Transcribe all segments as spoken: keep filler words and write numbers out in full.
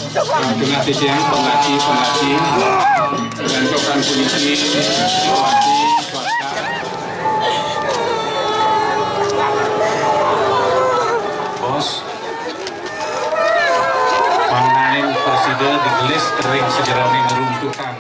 Tengah titiang pengaji-pengaji, bantukan polisi, situasi, cuaca. Bos, panganin presida digelis kering sejeroning runtukan.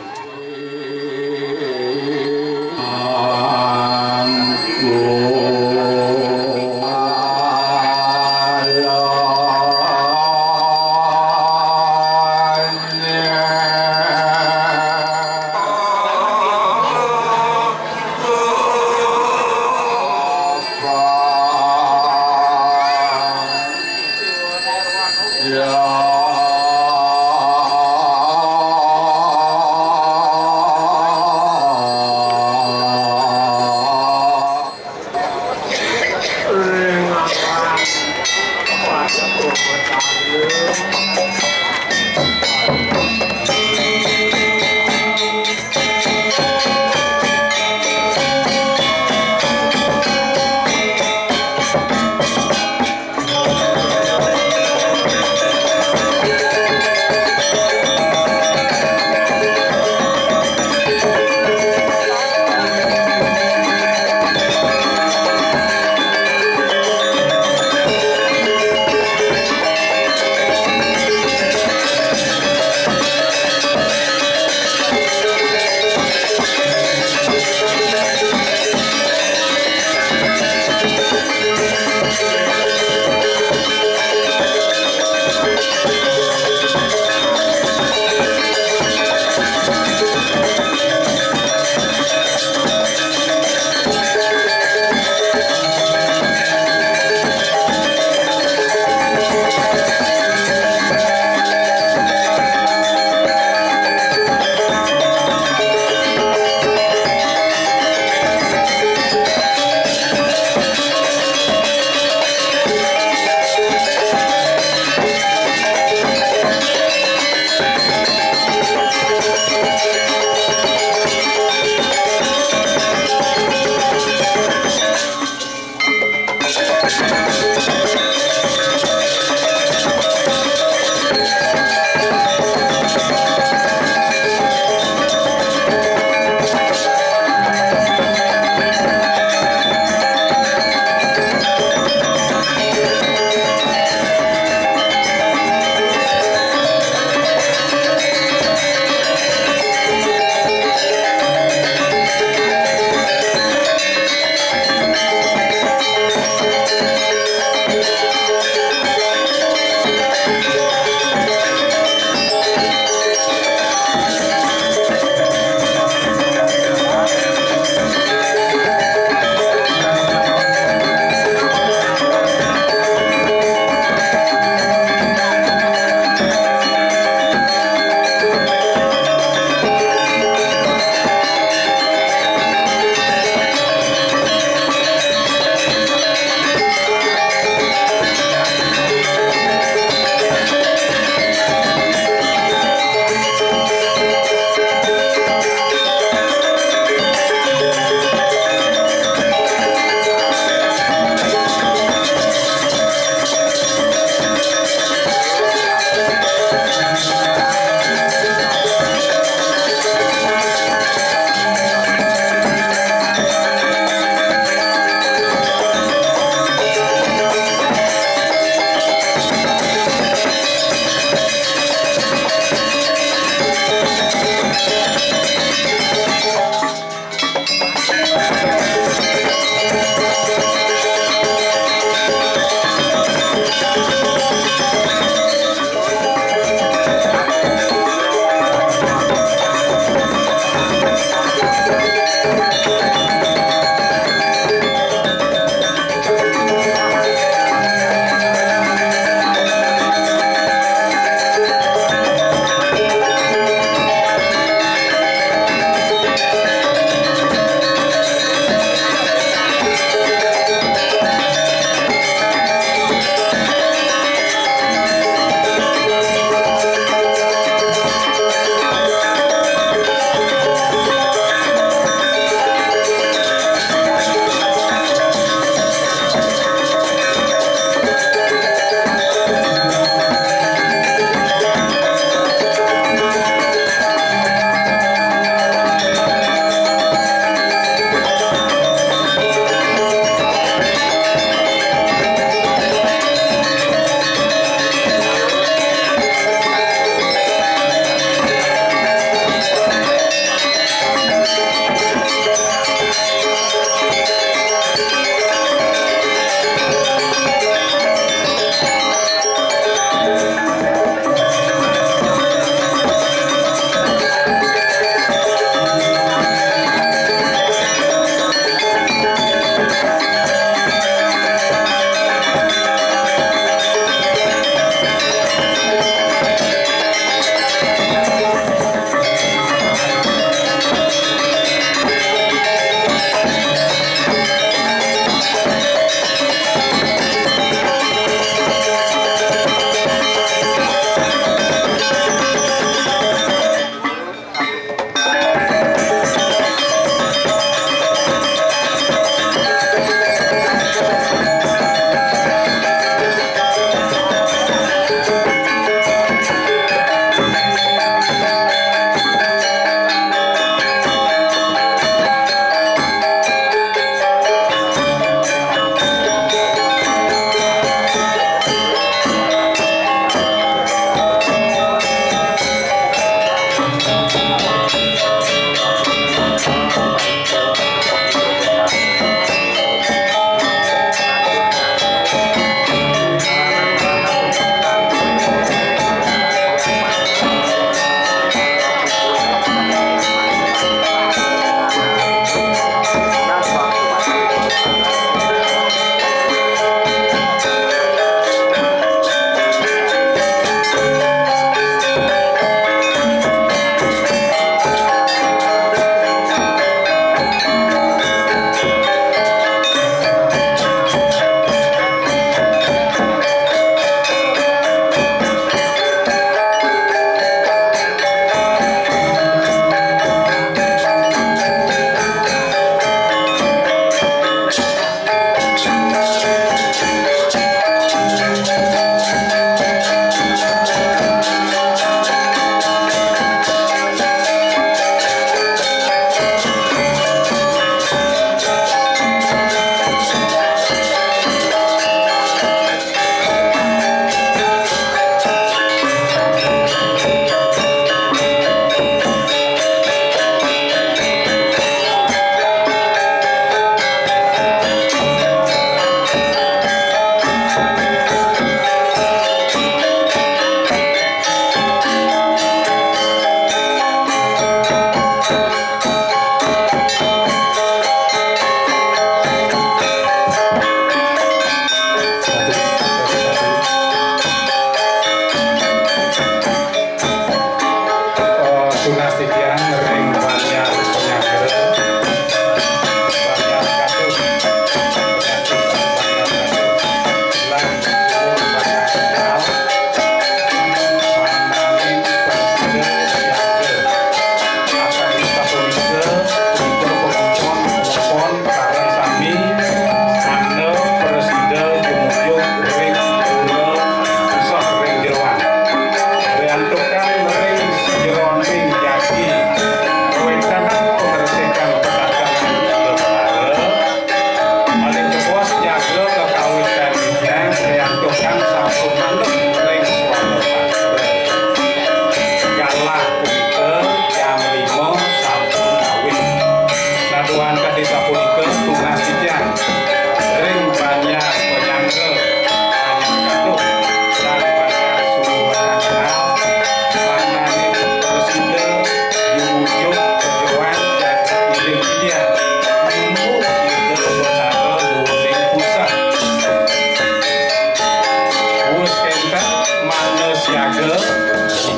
Jaga,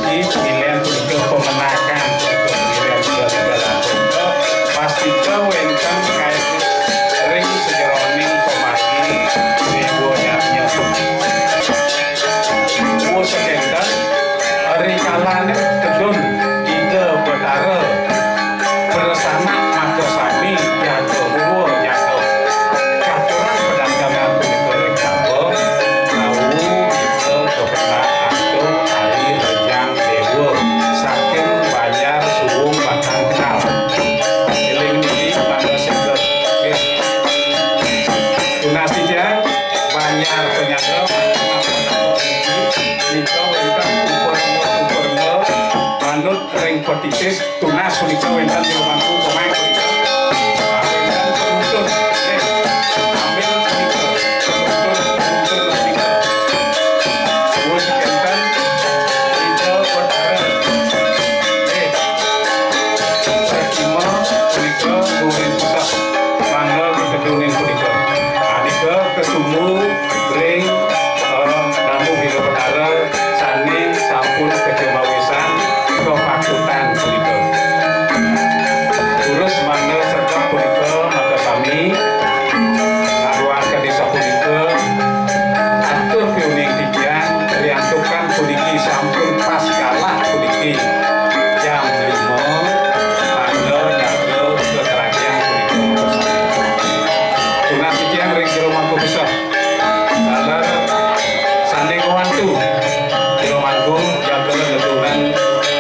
niki pamilén punika pamenakan punika pamilén tiga tiga langkung. Pastika wénten kait ring sajeroning pamargi déwa nyatnya. Wus kénten, rikalané tedun Ida Betara prasana makasami jaga uwa jaga. Katuran pedagangan punika ring Sabah, wau kita kapenak antuk Ari Rejang Déwa saking Banjar Suwung Batang Kenal. Éling niki mangga sida. Nggih. Tunas titiang, Banjar Penyangga, nika wénten uperna-uperna manut ring petitis. Tunas punika wénten jero mangku pemain punika. Wénten penuntun. Nggih. Ambil punika. Penuntun, penuntun punika. Wus kénten Ida Betara. Nggih. Pratima punika gurin pusat. Mangga ditedunin punika. Anika kasumbu ring, eh, Damu Ida Betara sané sampun kacemawisan kapakutan punika. Durus mangda sregep punika makasami ngaduaken desa punika, atur piuning titiang riantukan puniki sampun pas galah puniki jam lima, mangda nyaga kekerajian punika makasami. Tunas titiang ring jero mangku pusat. Taler sané ngwantu. Jero mangku jaga nedunan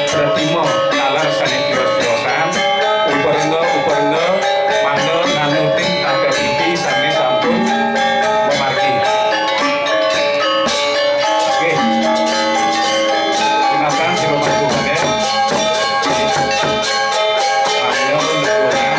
pratima taler sané tios-tiosan. Uperengga, uperengga, mangda nganutin tata titi sané sampun mamargi. Nggih. Pinasang jero mangku sané. Mangda nedunan.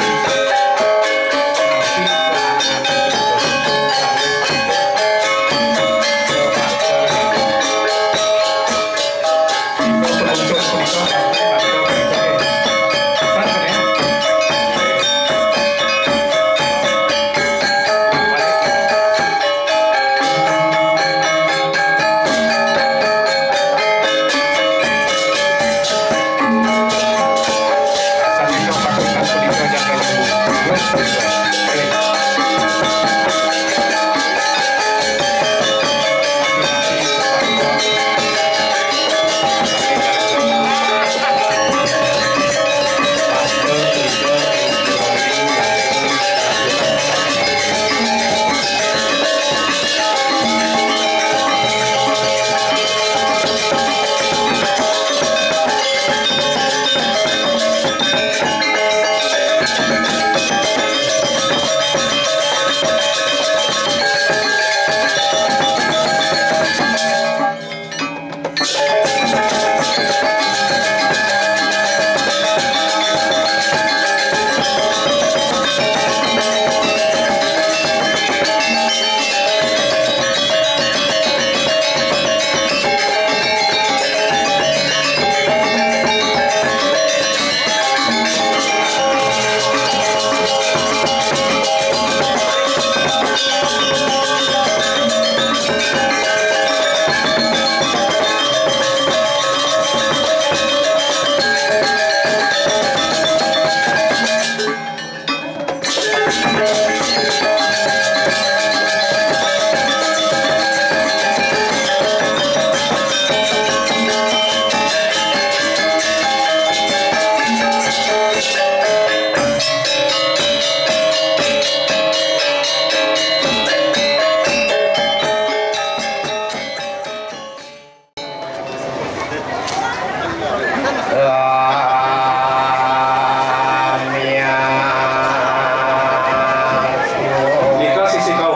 Nika sisi kau,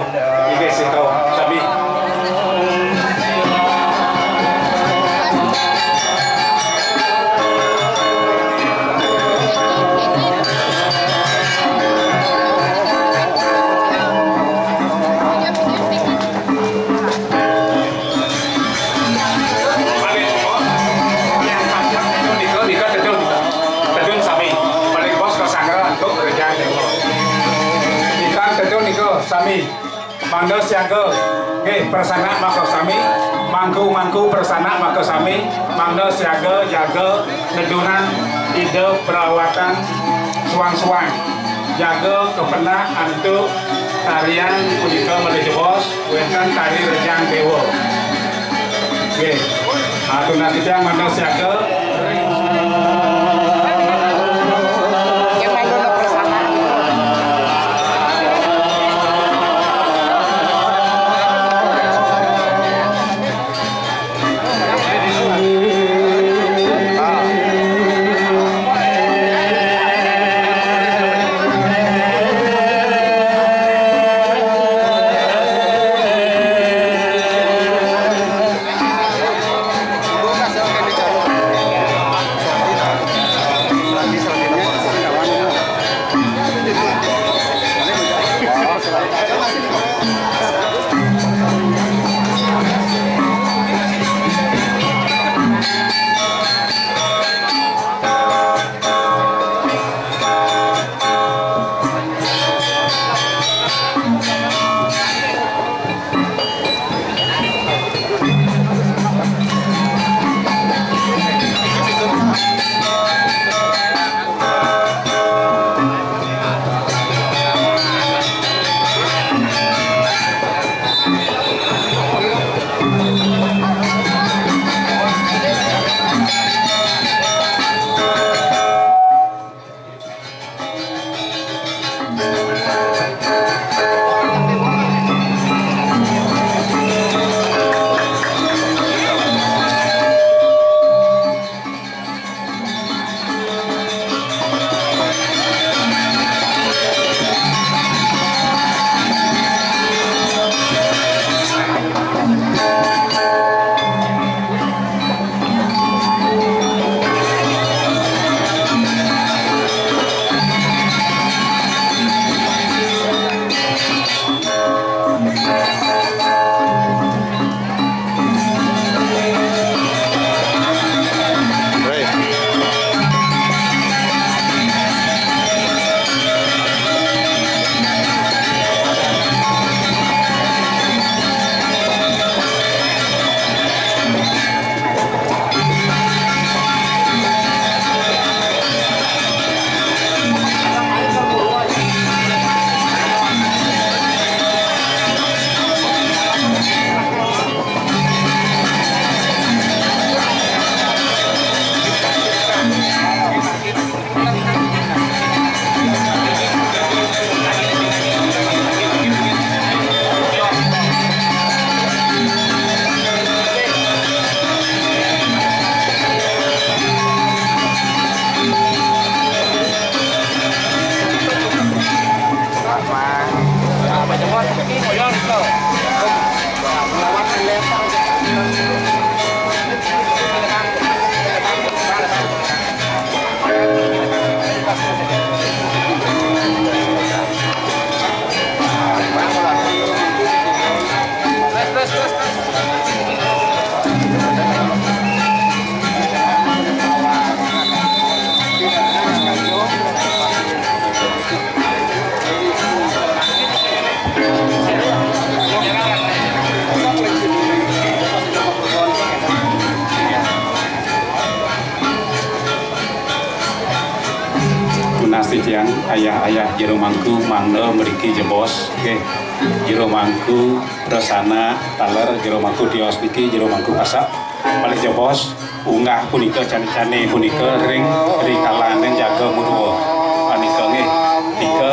nika sisi kau, sami. Malih, oh, yang panjang itu nika, nika tedun. Tedun sami. Malih bos ke sangga antuk kerja nika. Nika tedun nika sami. Mangda siaga. Nggih, prasangga makasami. Mangku-mangku persana makasami mangda siaga jaga nedunan ida perawatan suang-suang. Jaga kepenak antuk tarian punika malih jebos, wénten tari rejang dewa. Nggih. Ah, tunas titiang mangda siaga. Tunas titiang ayah-ayah jero mangku mangda mriki jebos. Nggih. Jero mangku Prasana taler jero mangku tios niki jero mangku pasak. Malih jebos unggah punika cane-cane punika ring rikalaning jaga murwa. Panika nggih. Nika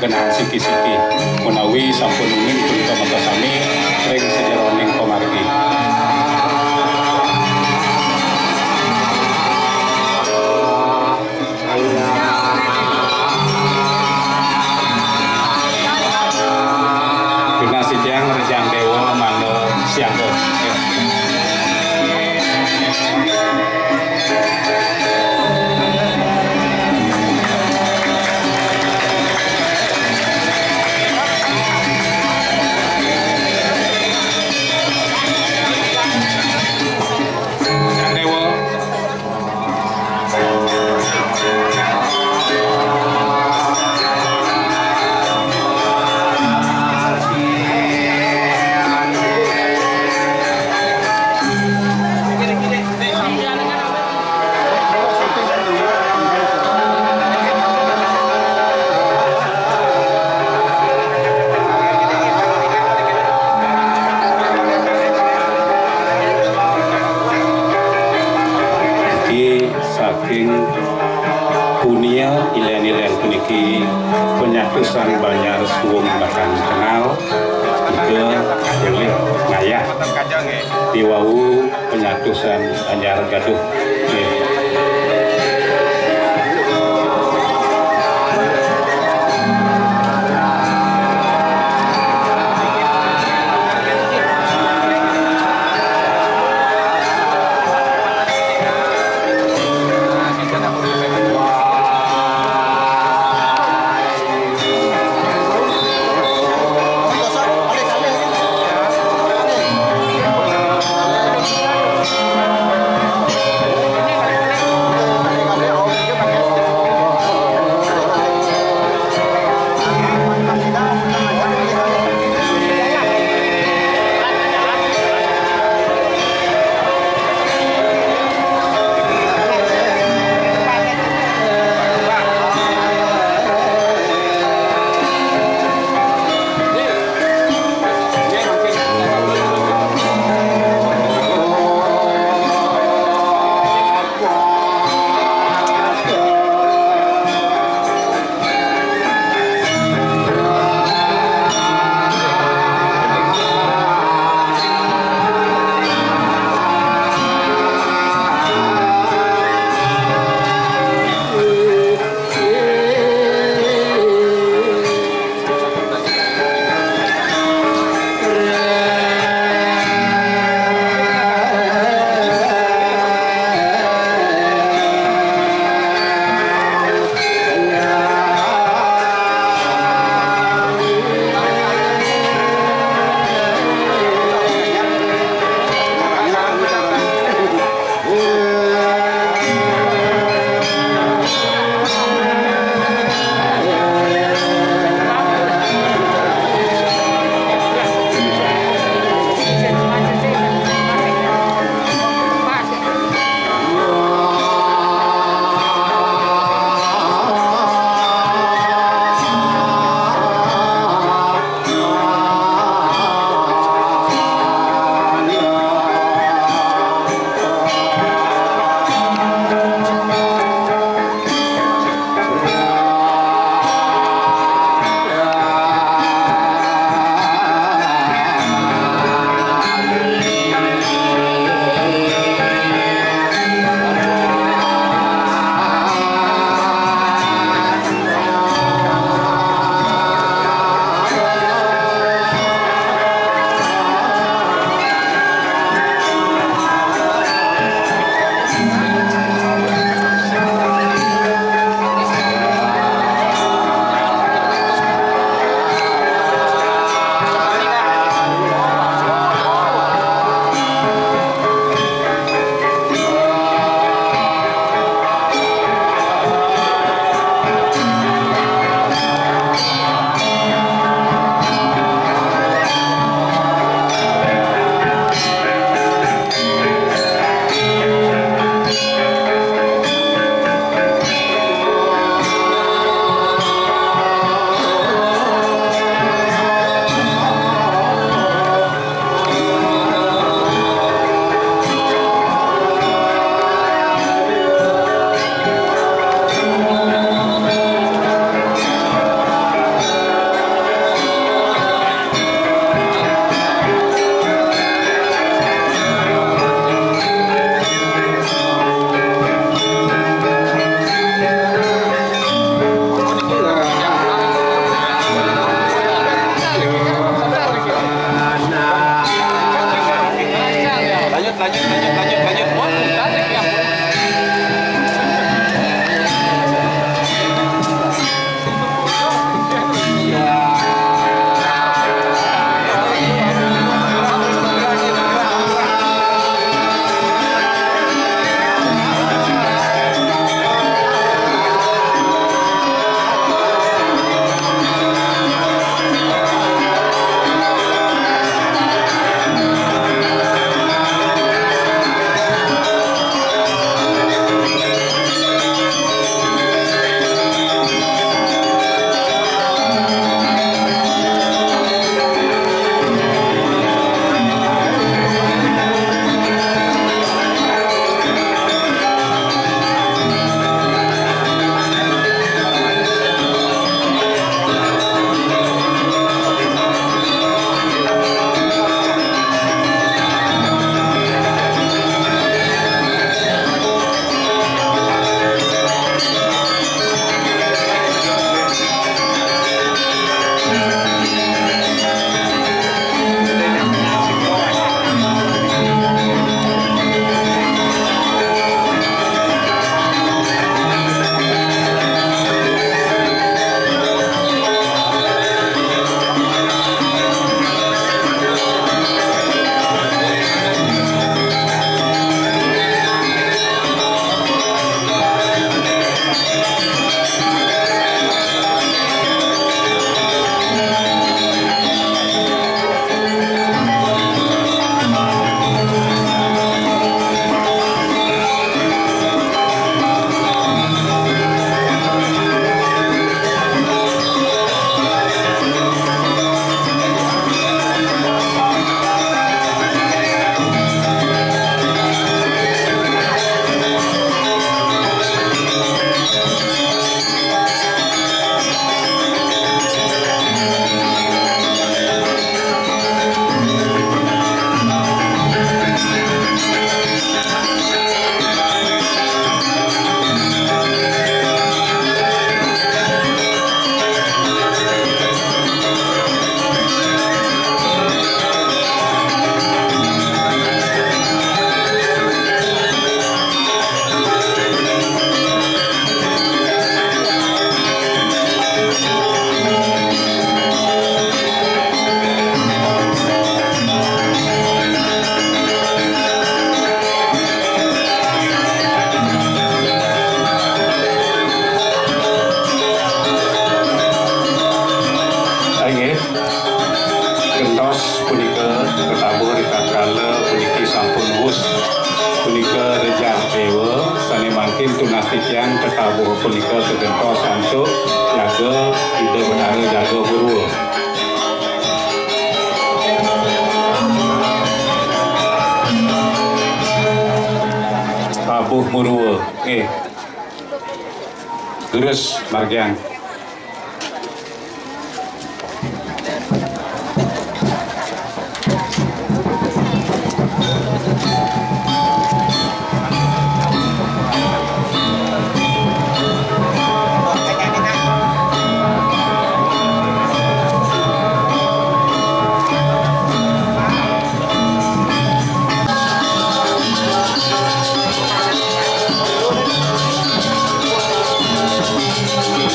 Genah siki-siki, menawi sampun uning punika makasami ring sajeroning pamargi. Genah sitiang Rejang Dewa mangga siaga. Niki saking punia ilen-ilen puniki penyatusan Banjar Suwung Batang Kenal, juga boleh ngayah. Diwawu penyatusan Banjar Gaduh. Nggih. Lanjut, lanjut, lanjut, lanjut. Wah, bukan lagi, ampun. Inggih. Gentos punika ketabuh ritatkala puniki sampun wus. Punika rejah dewa sane mangkin tunas titiang ketabuh punika kagentos antuk jaga Ida Betara Jaga Purwa. Tabuh Murwa. Nggih. Leres margiang.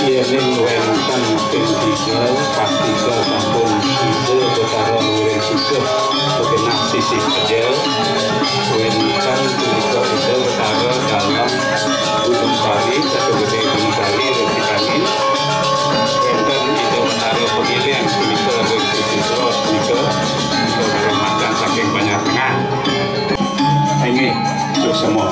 Yening wenten ping tiga, pas tiga sampun Ida Betara Wiring Sisih begenah sisih teja. Wenten punika Ida Betara Dalem Gunung Sari, Satu Gede Gunung Sari, Resi Kangin. Wenten Ida Betara Pegileng punika, Resi Sisih punika, punika kehormatan saking Banjar Tengah. Inggih, suksema.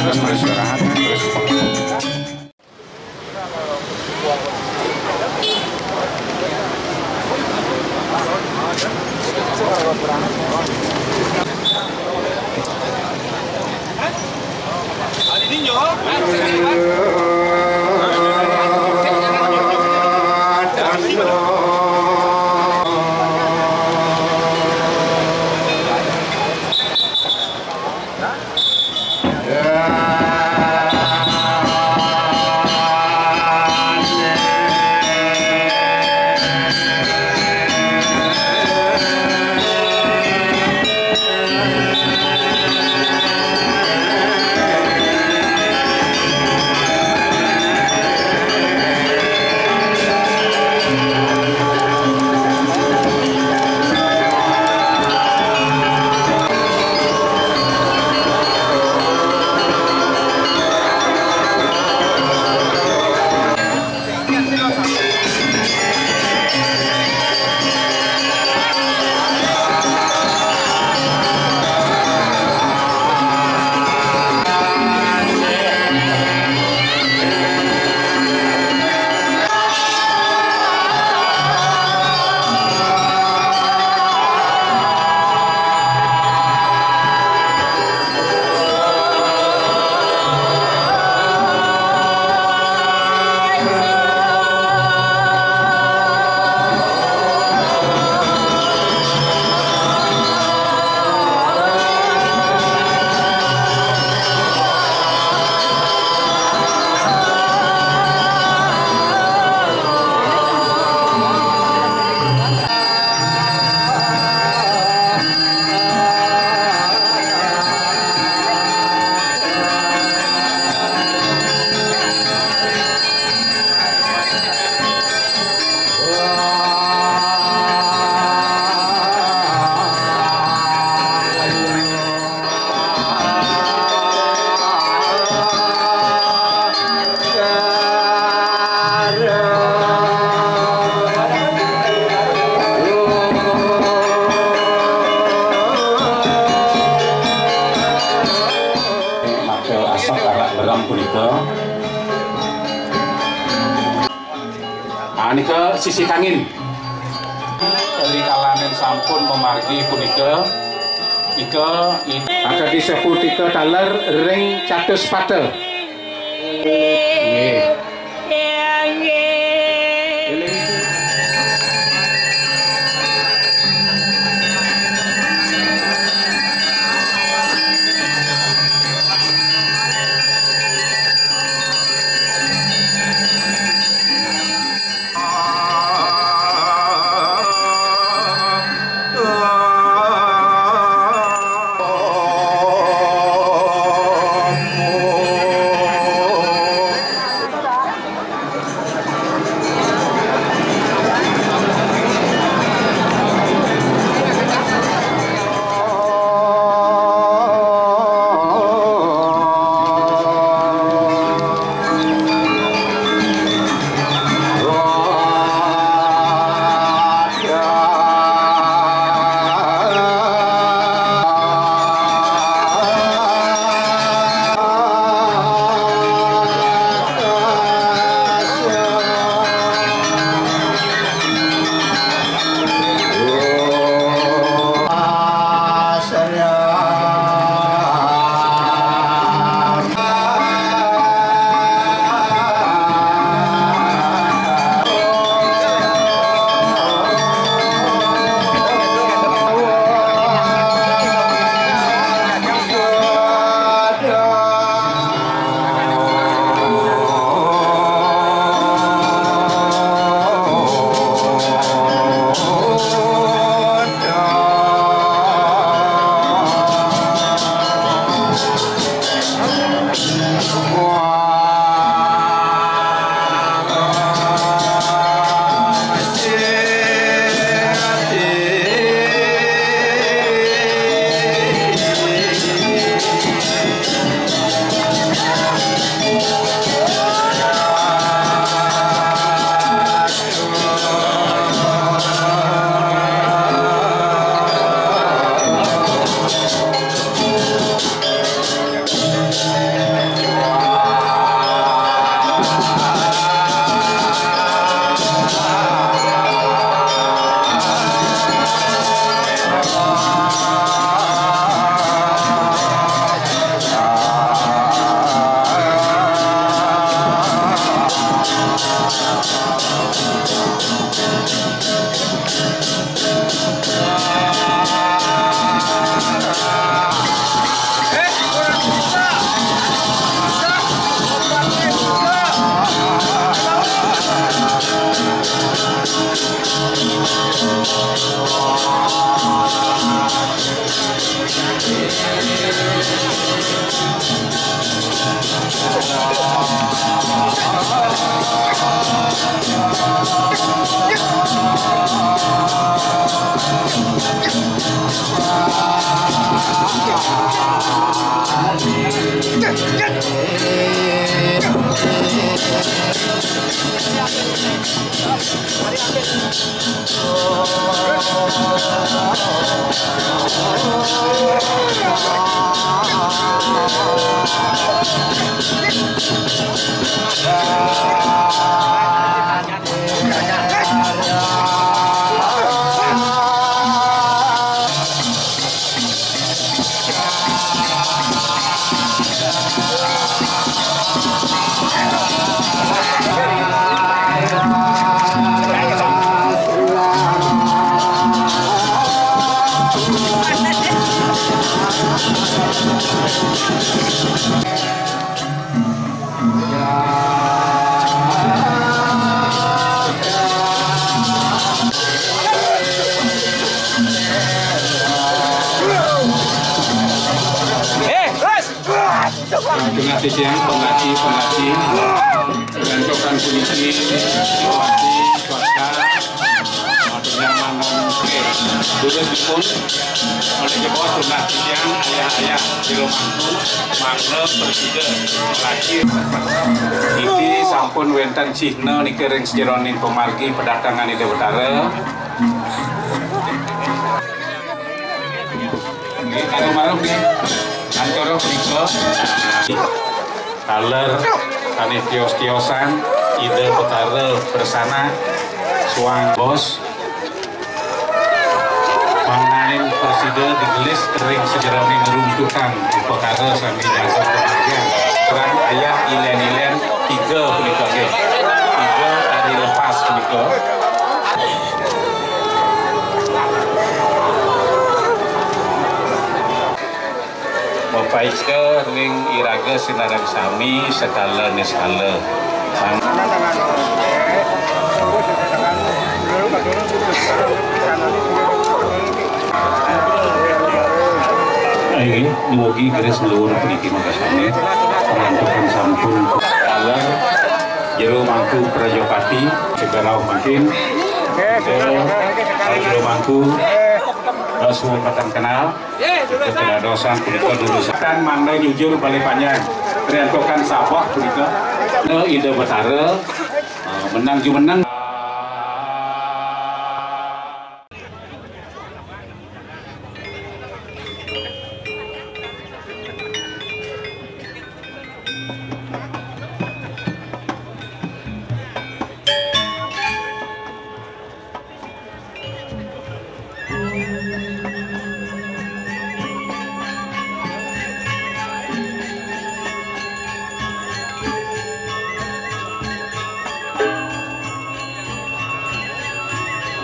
Terus, terus istirahat, terus. Maka asap arak ngeram punika. Ah, nika sisi kangin. Rikalaning sampun mamargi punika, ika, i- Maka diseputika taler ring catus pata. Nggih. Eling. Eh, terus. Tengah titiang, pengaji, pengaji. Bentukan puniki, pengaji, cuaca. Maksudnya mangan. Oke. Dulu dipun. Oleh jebos tengah titiang, ayah-ayah, di rumahku. Mangga presida, pengaji. Niki sampun wénten cihna niki ring sajeroning pamargi padatangan Ida Betara. Nggih, karo marep nggih. Antara punika taler sané tios-tiosan Ida Betara Persana suang bos. Mangdaning prasida digelis ring sajeroning runtutan upakara sané jasa kamargiang. Kurang ayah ilén-ilén tiga punika nggih. Tiga tari lepas punika. Mapaika ring iraga sinareng sami sekala niskala. Sang- Inggih, dumugi gelis luhur puniki mangkasane. Pangantukan sampun taler Jero Mangku Prajapati, sekarau mungkin. Eh, Jero Mangku, eh, suwun patan kenal. Kedadosan punika dudusan mangda nyujur Balé Panjang. Riantukan sabah punika. Nah, Ida Betara, eh, menang jumeneng.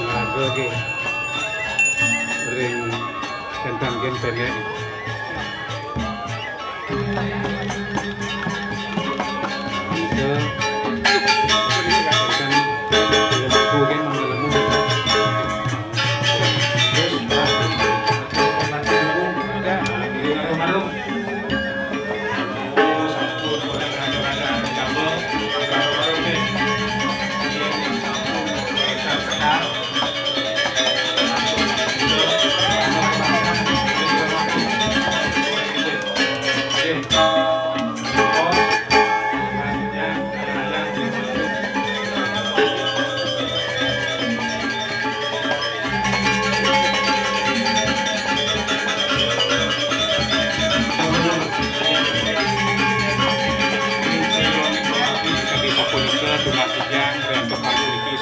Laga ge ring kentang gen pendek.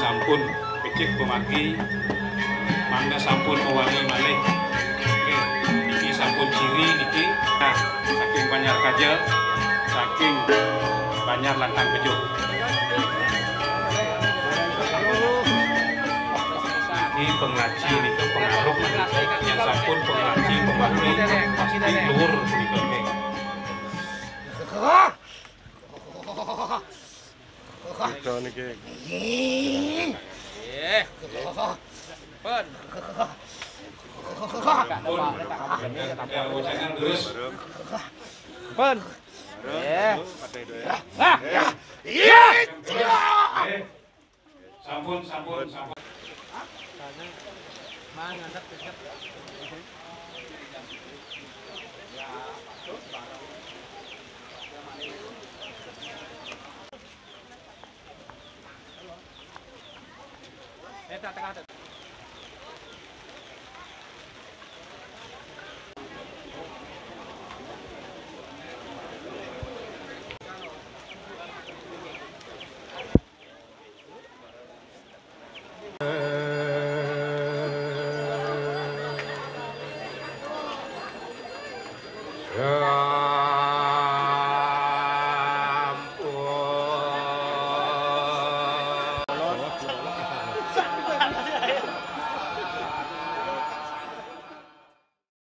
Sampun becik pamargi, mangda sampun mawargi malih. Nggih, niki sampun ciri niki. Nah, saking Banjar Kaja, saking Banjar Lantang Bejuk. Niki pengaji nika pengaruh yang sampun pengaji pemati pasti luhur nika nggih. Kita niki. Nggih. Pun. Pun. Nggih. Nah. Iya. Sampun, sampun, sampun.